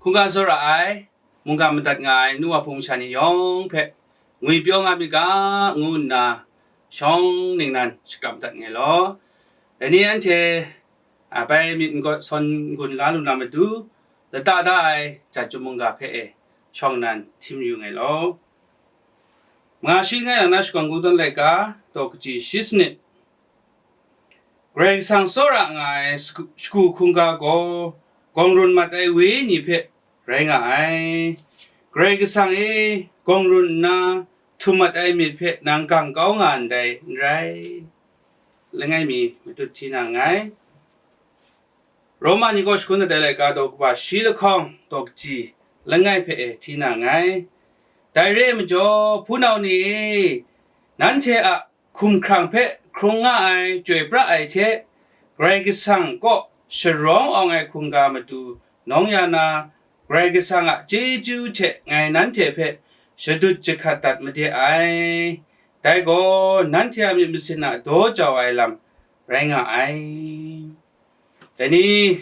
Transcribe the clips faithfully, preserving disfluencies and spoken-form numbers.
Hkungga tsawra ai, mungga madat nga ai nu wa hpung sha ni yawng hpe ngwipyaw nga myit ga, ngu nna shawng ningnan shakram dat nngai law. Dai ni anhte, a, bai myit n-, sawn n-gun la lu na matu, lata da ai jat chyum mungga hpe e shawng nnan htim yu nngai law. Manga shi nngai lang na shakawn kungdawn laika, daw kaji shi sanit. Karai Kasang tsawra nga ai shagu, shagu hkungga gaw, gawng run mat ai wenyi hpe rai nga ai. Karai Kasang e, gawng run nna htum mat ai myit hpe nang gang kau nga ndai, n rai? Langai mi matut hti na nngai. Roma ni gaw shagun dat ai laika daw kaba shi lahkawng daw kaji langai hpe e hti na nngai. Dai re ai majaw, hpunau ni e, nanhte a hkumhkrang hpe hkrung nga ai chyoi pra ai hte, Karai Kasang kaw sharawng awng ai hkungga matu nawng ya na, Karai Kasang a chyeju hte ngai nanhte hpe shadut jahkat dat made ai. Dai gaw nanhte a myit masin a daw jau ai lam rai nga ai. Dai ni,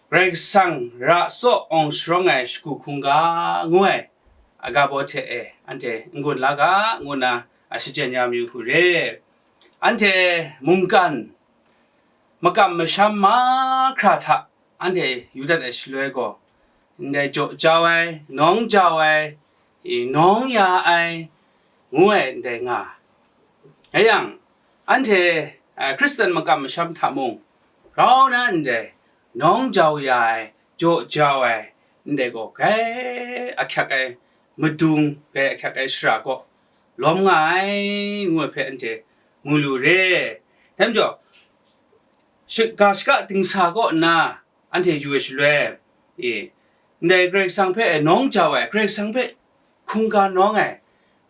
Karai Kasang ra tsaw awng sharawng ai shagu hkungga ngu ai, agapo hte e anhte n-gun la ga, ngu nna a shachyen ya mayu hku re. Anhte mungkan makam masham mahkra hta anhte yu dat ai shaloi gaw, ndai jaw jau ai, nawng jau ai, i, nawng ya ai, ngu ai ndai nga. Rai yang, anhte, a, Hkristan makam masham hta mung, grau na ndai, nawng jau ya ai, jaw jau ai, ndai gaw grai ahkyak ai madung, grai ahkyak ai shara kaw lawm nga ai, ngu ai hpe anhte mu lu re. Dai majaw, shiga shaka dingsa kaw nna anhte yu ai shaloi, e, ndai Karai Kasang hpe nawng jau ai, Karai Kasang hpe hkungga nawng ai,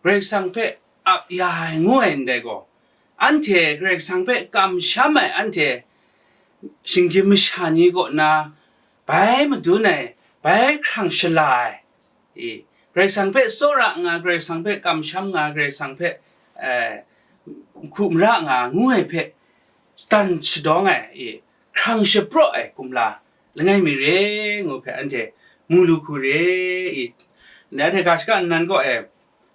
Karai Kasang hpe ap ya ai ngu ai ndai gaw, anhte Karai Kasang hpe kamsham ai, anhte shinggyim masha ni kaw nna bai madun ai, bai hkrang shala ai, i, Karai Kasang hpe tsawra nga, Karai Kasang hpe kamsham nga, Karai Kasang hpe, eh, hku mara nga ngu ai hpe dan shadawng ai, i, hkrang shapraw ai kumla langai mi re ngu hpe anhte mu lu hku re, i, ndai hte ga shaka nnan kaw e,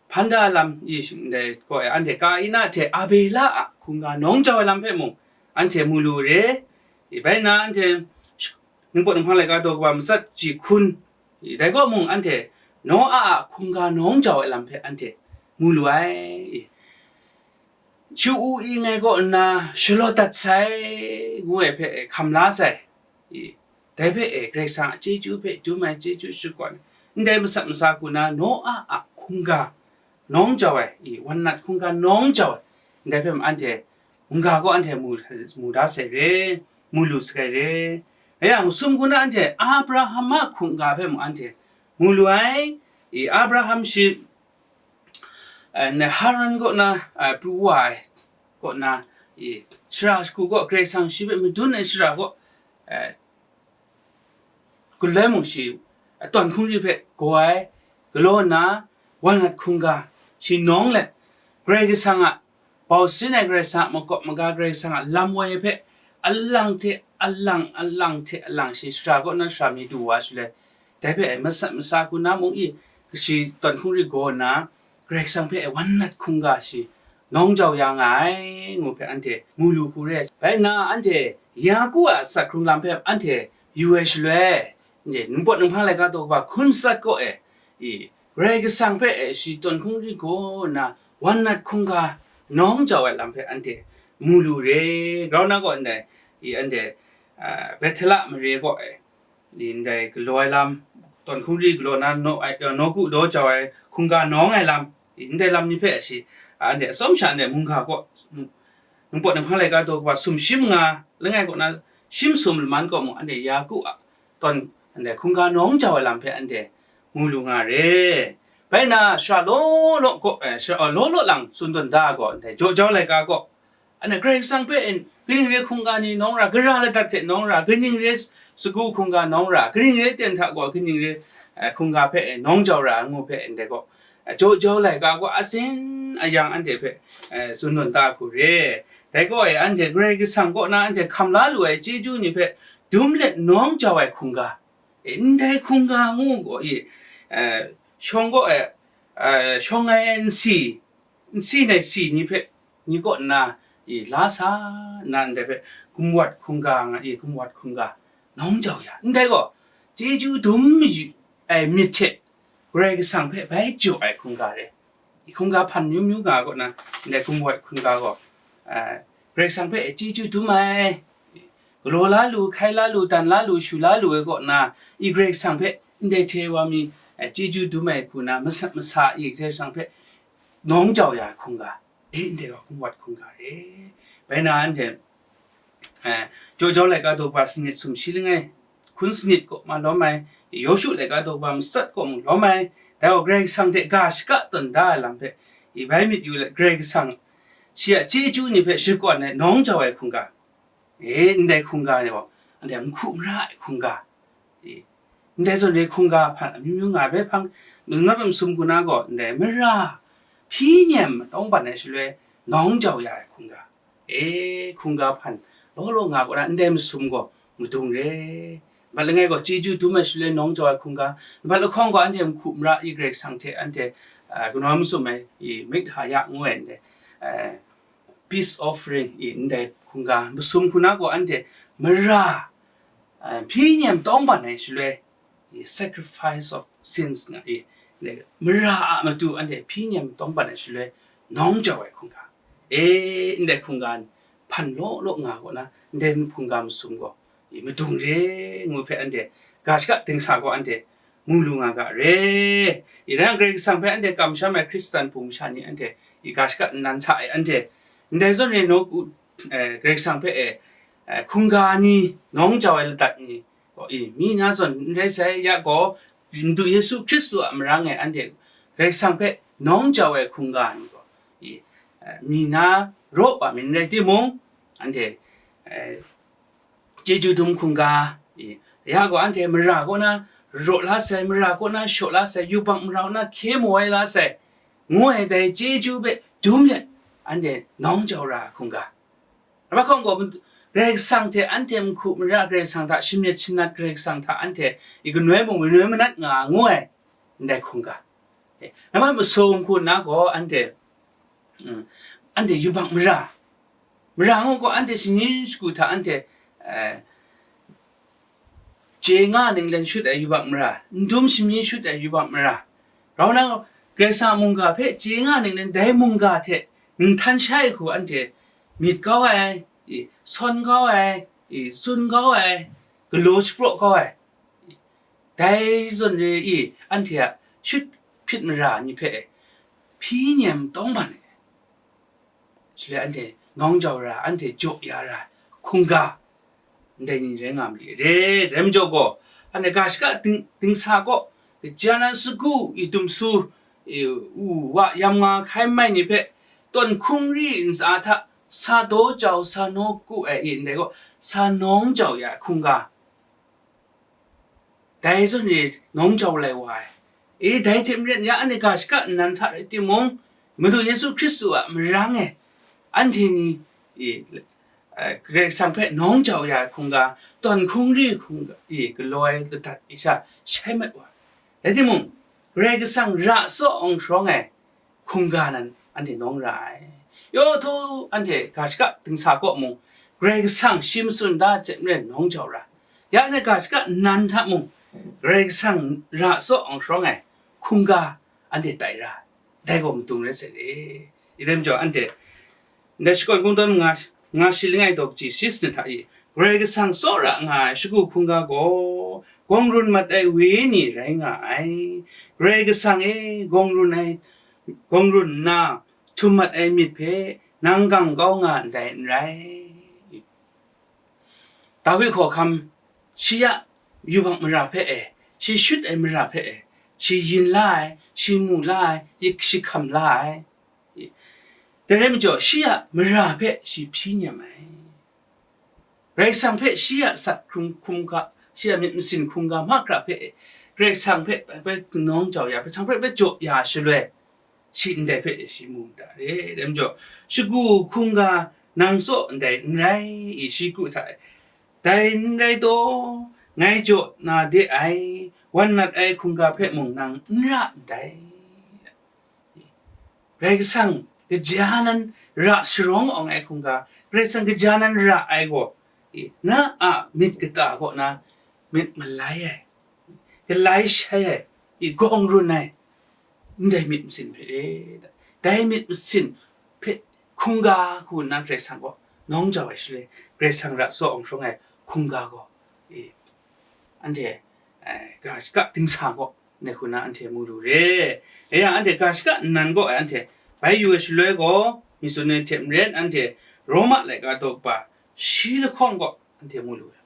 hpan da lam, i, ndai kaw e, anhte Kaina hte Abela a hkungga nawng jau ai lam hpe mung anhte mu lu re, i, bai nna anhte sh-, Ningpawt Ninghpang laika daw kaba matsat ji hkun, i, dai kaw mung anhte Noa a hkungga nawng jau ai lam hpe anhte mu lu ai, i, chyu u i ngai kaw nna shalawt dat sai, ngu ai hpe hkam la sai, i, dai hpe e Karai Kasang a chyeju hpe dum ai chyeju shakawn ai, ndai matsat matsa hku na Noa a hkungga nawng jau ai, i, wan nat hkungga nawng jau ai, ndai hpe mung anhte mungga gaw anhte mu, mu da sai re, mu lu sagai re. Rai yang, sum hku na anhte Abraham a hkungga hpe mung anhte mu lu ai, i, Abraham shi, eh, Haran kaw na, eh, pru wa ai kaw na, i, shara shagu kaw, Karai Kasang shi hpe madun ai shara kaw, eh, galoi mung shi, tawn hkungri hpe gaw ai, galaw nna, wan nat hkungga, shi nawng let, Karai Kasang a, bau sin ai Karai Kasang a makawp maga, Karai Kasang a lam woi hpe, alang hte alang, alang hte alang shi shara kaw na shara mi du wa shaloi, dai hpe ai matsat matsa hku na mung i, kashi tawn hkungri gaw nna, Karai Kasang hpe ai wan nat hkungga shi nawng jau ya nga ai, ngu hpe anhte mu lu hku re. Bai nna anhte Yaku a atsat hkrung lam hpe anhte yu ai shaloi, Ningpawt Ninghpang laika daw kaba hkun matsat kaw e, i, Karai Kasang hpe e shi tawn hkungri gaw nna wan nat hkungga nawng jau ai lam hpe anhte mu lu re. Grau na gaw ndai, i, anhte, a, Bethela mare kaw e, i, ndai galaw ai lam, tawn hkungri galaw na, naw-, ai, nawku daw jau ai, hkungga nawng ai lam, i, ndai lam ni hpe shi, a, anhte atsawm sha ndai mungga kaw, Ningpawt Ninghpang laika daw kaba sumshi manga langai kaw na, shi masum laman kaw mung anhte Yaku a tawn, anhte hkungga nawng jau ai lam hpe anhte mu lu nga re. Bai nna, shara law law kaw, eh, shara law law lang tsun tawn da ai gaw, ndai jaw jau laika kaw, anhte Karai Kasang hpe, kaning re hkungga ni nawng ra, gara ladat hte nawng ra, kaning re sagu hkungga nawng ra, kaning re ten hta gaw, kaning re, eh, hkungga hpe, eh, nawng jau ra, ngu hpe, ndai gaw, eh, jaw jau laika gaw, asin ayang anhte hpe, eh, tsun tawn da hku re. Dai gaw e, anhte Karai Kasang kaw na anhte hkam la lu ai chyeju ni hpe dum let nawng jau ai hkungga, E, ndai hkungga ngu gaw, e, e, shawng gaw, e, e, shawng ai nsi, nsi nai si ni hpe, ni kaw nna, e, la sa nna ndai hpe gumwat hkungga nga, e, gumwat hkungga nawng jau ya. Ndai gaw, chyeju dum yu ai myit hte Karai Kasang hpe bai jaw ai hkungga re. Hkungga hpan myu myu nga kaw na, ndai gumwat hkungga gaw, a, Karai Kasang hpe chyeju dum ai, galaw la lu, hkai la lu, dan la lu, shu la lu ai kaw na, i Karai Kasang hpe ndai hte wa mi, a, chyeju dum ai hku na, masa, masa i Karai Kasang hpe nawng jau ya ai hkungga, e, ndai gaw gumwat hkungga re. Bai na anhte, eh, Jaw jau laika daw ba sanit sumshi langai, hkun sanit kaw ma lawm ai, Yawshu laika daw ba matsat kaw mung lawm ai, dai gaw Karai Kasang hte ga shaka tawn da ai lam hpe, i bai myit yu let, Karai Kasang shi a chyeju ni hpe shakawn ai nawng jau ai hkungga, e, ndai hkungga ni gaw, anhte a nhku mara ai hkungga, e, ndai zawn re hkungga hpan amyu myu nga ai. Bai hpang, mat masum hku na gaw, ndai mara hpyi nem matawng ban ai shaloi nawng jau ya ai hkungga, e, hkungga hpan law law nga kaw na, ndai masum gaw madung re. Nbat langai gaw chyeju dum ai shaloi nawng jau ai hkungga, nbat lahkawng gaw anhte nhku mara i Karai Kasang hte anhte, a, kanawn masum ai i myit ha ya ngu ai ndai, a, peace offering i ndai hkungga, masum hku na gaw anhte mara, a, hpyi nem matawng ban ai shaloi, i sacrifice of sins nga i, le, mara a matu anhte hpyi nem matawng ban ai shaloi nawng jau ai hkungga, e, ndai hkungga hpan law law nga kaw na, ndai hkungga masum gaw, i madung re ngu hpe anhte ga shaka dingsa gaw anhte mu lu nga ga re. I rai Karai Kasang hpe anhte kamsham ai Hkristan hpung masha ni anhte i ga shaka nnan sa ai anhte, ndai zawn re nawku, eh, Karai Kasang hpe, eh, eh, hkungga ni, nawng jau ai ladat ni, gaw, i, mi na zawn n rai sai, ya gaw, Madu Yesu Hkristu a marang e anhte Karai Kasang hpe nawng jau ai hkungga ni gaw, i, eh, mi na raw ba mi n rai timung, anhte, eh, chyeju dum hkungga, i, ya gaw anhte mara kaw na raw la sai, mara kaw na shaw la sai, yubak mara kaw na hkye maw ai la sai, ngu ai dai chyeju hpe dum let, anhte nawng jau ra ai hkungga. Rahkawng gaw, Karai Kasang hte anhte nhku mara Karai Kasang hta shamyit shanat, Karai Kasang hta anhte i kanoi mung manoi manat nga ngu ai, ndai hkungga. Eh, nambat masum hku nna gaw, anhte, mm, anhte yubak mara, mara ngu gaw, anhte shani shagu hta anhte, eh, chye nga ninglen shut ai yubak mara, n dum shamyi shut ai yubak mara, rau na, Karai Kasang a mungga hpe chye nga ninglen dai mungga hte ninghtan shai hku anhte myit kau ai, i, sawn kau ai, i, tsun kau ai, galaw shapraw kau ai, i, dai zawn re i, anhte a shut hpyit mara ni hpe hpyi nem tawng ban ai. Shaloi anhte nawng jau ra, anhte jaw ya ra, hkungga, ndai ni rai nga ma li re. Dai majaw gaw, anhte ga shaka ding, dingsa gaw, kaja nan sagu i dumsu, i, u wa yam nga hkai mai ni hpe, tawn hkungri ntsa hta sa daw jau, sa nawku ai, i, ndai gaw, sa nawng jau ya hkungga, dai zawn e nawng jau lai wa ai. E, dai hte maren ya anhte ga shaka nnan hta rai timung, Madu Yesu Hkristu a marang e anhte ni, e, eh, Karai Kasang hpe nawng jau ya ai hkungga, tawn hkungri hkungga, e, galaw ai ladat e sha shai mat wa ai. Rai timung, Karai Kasang ra tsaw awng sharawng ai, hkungga nan anhte nawng ra ai. Yawhtu anhte ga shaka dingsa kaw mung, Karai Kasang shi matsun da ai hte maren nawng jau ra. Ya anhte ga shaka nnan hta mung, Karai Kasang ra tsaw awng sharawng ai hkungga anhte tai ra. Dai gaw madung rai sai re. I dai majaw anhte, ndai shakawn kungdawn nga, nga shi langai daw kaji shi sanit hta e, Karai Kasang tsawra nga ai shagu hkungga gaw, gawng run mat ai wenyi rai nga ai. Karai Kasang e, gawng run ai, gawng run nna, htum mat ai myit hpe nang gang kau nga ndai n rai. Dawi hkawhkam, shi a yubak mara hpe e, shi shut ai mara hpe e, shi yin la ai, shi mu la ai, shi hkam la ai. Dai rai majaw, shi a mara hpe shi hpyi nem ai. Karai Kasang hpe shi a sat hkrung hkungga, shi a myit masin hkungga mahkra hpe, Karai Kasang hpe bai nawng jau ya, Karai Kasang hpe bai jaw ya shaloi, shi ndai hpe shi mu mada re. Dai majaw, shagu hkungga nang tsaw ndai n rai i, shi kru hta e, dai n rai taw, ngai jaw na de ai, wan nat ai hkungga hpe mung nang n ra ndai. Karai Kasang kaja nan ra sharawng awng ai hkungga, Karai Kasang kaja nan ra ai gaw, i, na a myit kata kaw na myit malai ai, galai shai ai, i, gawng run ai, ndai myit masin hpe re, dai myit masin hpe hkungga hku nna Karai Kasang kaw nawng jau ai shaloi, Karai Kasang ra tsaw awng sharawng ai hkungga gaw, i, anhte, eh, ga shaka dingsa gaw, ndai hku na anhte mu lu re. Dai yang anhte ga shaka nnan gaw anhte bai yu ai shaloi gaw, myit tsun ai hte maren anhte Roma laika daw kaba shi lahkawng gaw anhte mu lu re.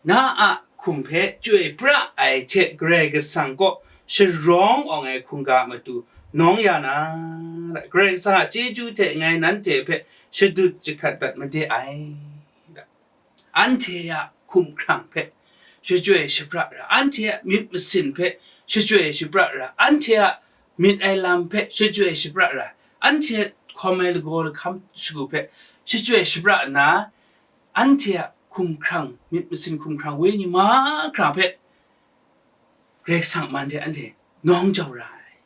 Na a hkum hpe chyoi pra ai hte Karai Kasang kaw sharawng awng ai hkungga a matu nawng ya na, Karai Kasang a chyeju hte ngai nanhte hpe shadut jahkrat dat made ai. Anhte a hkumhkrang hpe shachyoi shapra ra, anhte a myit masin hpe shachyoi shapra ra, anhte a myit ai lam hpe shachyoi shapra ra, anhte a hkawm ai lagaw lahkam shagu hpe shachyoi shapra nna, anhte a hkumhkrang, myit masin hkumhkrang wenyi mahkra hpe Karai Kasang a man de anhte nawng jau ra ai.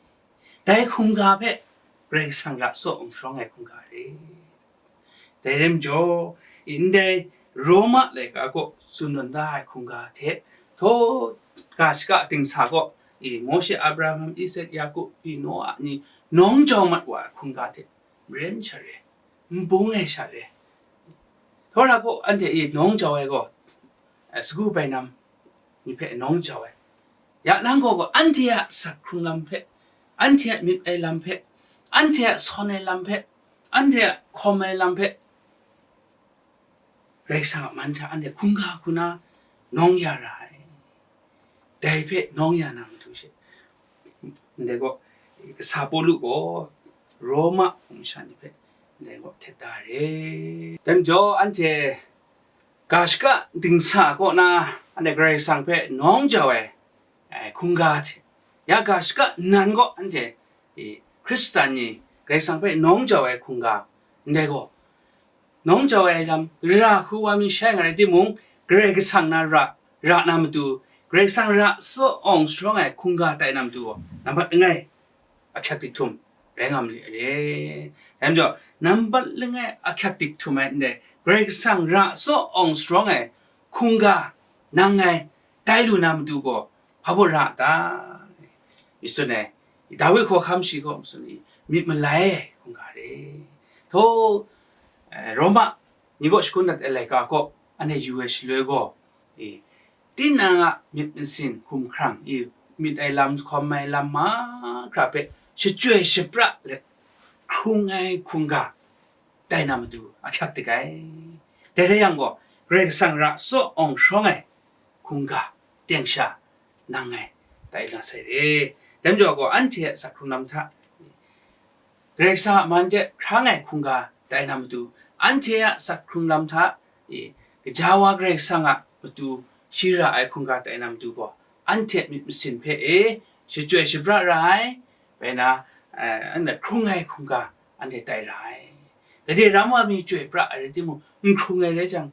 Dai hkungga hpe Karai Kasang ra tsaw awng sharawng ai hkungga re. Dai rai majaw, ndai Roma laika kaw tsun tawn da ai hkungga hte, htaw ga shaka dingsa kaw, i, Mawshe, Abraham, Isak, Yaku, i, Noa ni nawng jau mat wa ai hkungga hte maren sha re, n bung ai sha re. Htaw ra gaw anhte e nawng jau ai gaw, eh, sagu bainam ni hpe nawng jau ai. Ya nang gaw, gaw anhte a sak hkrung lam hpe, anhte a myit ai lam hpe, anhte a sawn ai lam hpe, anhte a hkawm ai lam hpe, Karai Kasang a man hta anhte hkungga hku na nawng ya ra ai. Dai hpe nawng ya na matu she, ndai gaw, kasa Pawlu gaw Roma hpung masha ni hpe ndai gaw htet da ai re. Dai majaw, anhte ga shaka dingsa kaw na anhte Karai Kasang hpe nawng jau ai, ai, hkungga hte, ya ga shaka nnan gaw anhte, e, Hkristan ni Karai Kasang hpe nawng jau ai hkungga, ndai gaw, nawng jau ai lam, ra hku wa mi shai nga rai timung, Karai Kasang na ra, ra na matu, Karai Kasang ra tsaw awng sharawng ai hkungga tai na matu gaw, nambat langai ahkyak dik htum rai nga ma li re. Dai majaw, nambat langai ahkyak dik htum ai ndai, Karai Kasang ra tsaw awng sharawng ai hkungga nang ngai tai lu na matu gaw, hpa baw ra a ta? Myit tsun ai, Dawi hkawhkam shi gaw myit tsun ai, myit malai ai hkungga re. Htaw, eh, Roma ni kaw shakun dat ai laika kaw anhte yu ai shaloi gaw, e, tinang a myit masin hkumhkrang, i, myit ai lam, hkawm ai lam mahkra hpe shachyoi shapra let hkrung ai hkungga tai na matu ahkyak dik ai. Dai rai yang gaw, Karai Kasang ra tsaw awng sharawng ai hkungga teng sha nang ngai tai la sai re. Dai majaw gaw, anhte a sak hkrung lam hta Karai Kasang a man de hkrang ai hkungga tai na matu, anhte a sak hkrung lam hta, e, gaja wa Karai Kasang a matu shi ra ai hkungga tai na matu gaw, anhte myit masin hpe e shachyoi shapra ra ai, bai na, eh, anhte hkrung ai hkungga anhte tai ra ai. Gade ram wa mi chyoi pra ai rai timung, n hkrung ai rai jang,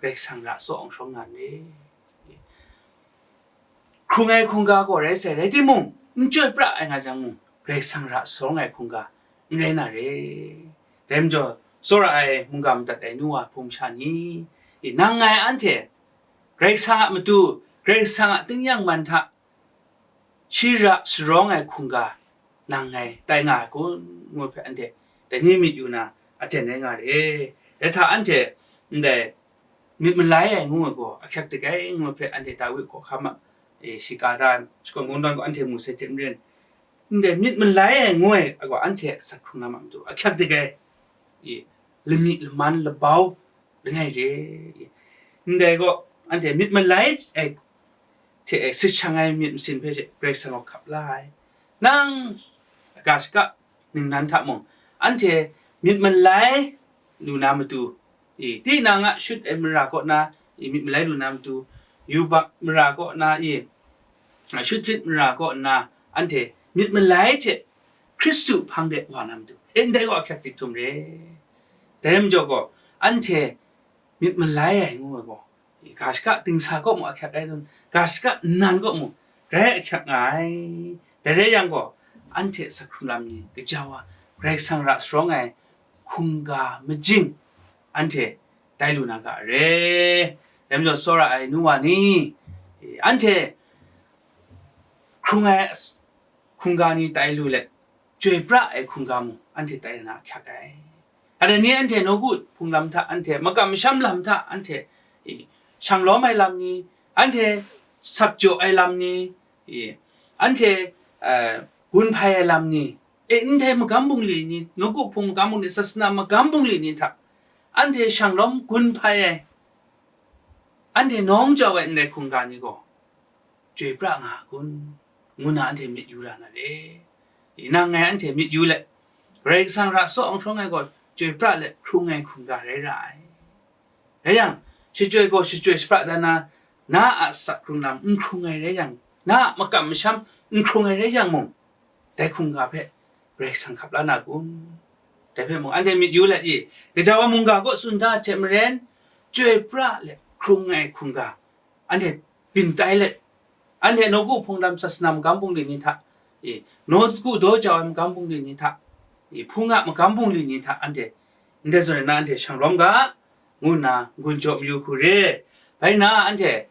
Karai Kasang ra tsaw awng sharawng na n re. Hkrung ai hkungga gaw rai sai, rai timung, n chyoi pra ai nga jang mung, Karai Kasang ra sharawng ai hkungga n rai na re. Dai majaw, tsawra ai mungga madat ai nu wa hpung masha ni, e, nang ngai anhte Karai Kasang a matu, Karai Kasang a tingnyang man hta shi ra sharawng ai hkungga nang ngai tai nga ai kun, ngu hpe anhte dai ni myit yu na aten rai nga re. Dai hta anhte ndai myit malai ai ngu ai gaw ahkyak dik ai, ngu hpe anhte Dawi hkawhkam a, e, shiga da ai, shakawn kungdawn gaw anhte mu sai hte maren, ndai myit malai ai ngu ai gaw anhte a sak hkrung lam a matu ahkyak dik ai, e, lami laman labau langai re. Ndai gaw, anhte myit malai ai hte e sit shang ai myit masin hpe she Karai Kasang gaw hkap la ai. Nang ga shaka ningnan hta mung, anhte myit malai lu na matu, e, tinang a shut ai mara kaw na, e, myit malai lu na matu, yubak mara kaw na, e, shut hpyit mara kaw nna, anhte myit malai hte Hkristu hpang de wa na matu, e, ndai gaw ahkyak dik htum re. Dai majaw gaw, anhte myit malai ai ngu ai gaw, ga shaka dingsa kaw mu ahkyak ai zawn, ga shaka nnan kaw mu grai ahkyak nga ai. Dai rai yang gaw, anhte asak hkrung lam ni gaja wa Karai Kasang ra sharawng ai hkungga majing anhte tai lu na ga re. Dai majaw, tsawra ai nu wa ni, anhte hkrung ai as-, hkungga ni tai lu let, chyoi pra ai hkungga mung anhte tai na ahkyak ai. Ada ni anhte nawku hpung lam hta, anhte makam masham lam hta, anhte, e, shanglawm ai lam ni, anhte sakjaw ai lam ni, e, anhte, eh, gun hpai ai lam ni, e, ndai magam bungli ni, nawku hpung magam bungli, sasana magam bungli ni hta, anhte shanglawm gun hpai ai, anhte nawng jau ai ndai hkungga ni gaw, chyoi pra nga a kun, ngu na anhte myit yu ra na re. Nang ngai anhte myit yu let, Karai Kasang ra sharawng ai gaw, chyoi pra let hkrung ai hkungga rai ra ai. Rai yang, shachyoi gaw shachyoi shapra dan na, na a asak hkrung lam n hkrung ai rai yang, na a makam masham n hkrung ai rai yang mung, dai hkungga hpe Karai Kasang hkap la na kun? Dai hpe mung anhte myit yu let i, gaja wa mungga kaw tsun da hte maren, chyoi pra let hkrung ai hkungga anhte byin tai let, anhte nawku hpung lam sasana magam bungli ni hta, e, nawku daw jau ai magam bungli ni hta, e, hpung a magam bungli ni hta anhte ndai zawn na anhte shanglawm ga, ngu nna n-gun jaw mayu hku re. Bai na anhte,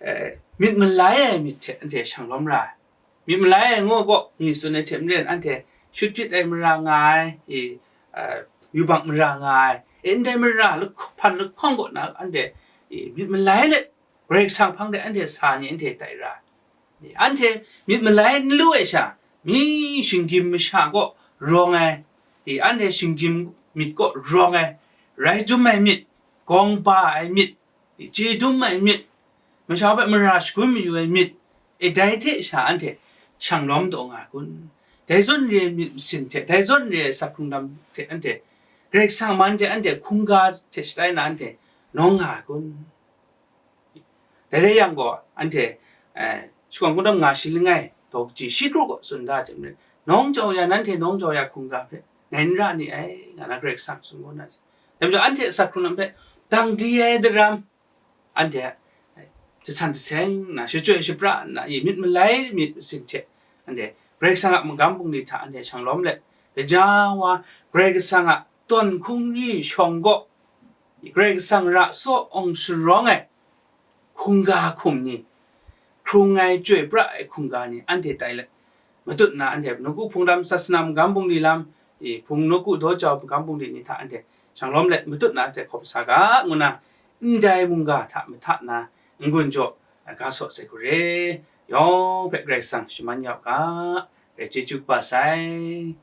eh, myit malai ai myit hte anhte shanglawm ra ai. Myit malai ai ngu gaw, mi tsun ai hte maren anhte shut hpyit ai mara nga ai, i, eh, yubak mara nga ai, e, ndai mara lahk-, hpan lahkawng kaw na anhte, i, myit malai let Karai Kasang hpang de anhte sa ni anhte tai ra ai. Anhte myit malai n lu ai sha, mi shinggyim masha kaw rawng ai, i, anhte shinggyim myit kaw rawng ai, rai dum ai myit, gawng ba ai myit, i, chye dum ai myit, masha hpe mara shagun mayu ai myit, e, dai hte sha anhte shanglawm taw nga ai kun? Dai zawn re ai myit masin hte, dai zawn re ai asak hkrung lam hte anhte, Karai Kasang man hte anhte hkungga hte shatai na anhte nawng nga ai kun? Dai rai yang gaw, anhte, eh, shakawn kungdawn nga shi langai, daw kaji shi kru gaw tsun da ai hte maren, nawng jau ya, nanhte nawng jau ya hkungga hpe ngai n ra ni ai, nga na Karai Kasang tsun kau na. Dai majaw, anhte asak hkrung lam hpe dang di ai daram, anhte, eh, jasan jaseng nna, shachyoi shapra nna, i myit malai myit masin hte, anhte Karai Kasang a magam bungli hta anhte shanglawm let, gaja wa Karai Kasang a tawn hkungri shawng gaw, Karai Kasang ra sharawng sharawng ai hkungga hkum ni, hkrung ai chyoi pra ai hkungga ni anhte tai let, matut na anhte nawku hpung lam, sasana magam bungli lam, i, hpung nawku daw jau magam bungli ni hta anhte shanglawm let, matut na anhte hkawm sa ga, ngu na, ndai mungga hta mahta na n-gun jaw, ga saw sai hku re. Yawng hpe Karai Kasang shaman ya u ga, Karai chyeju kaba sai.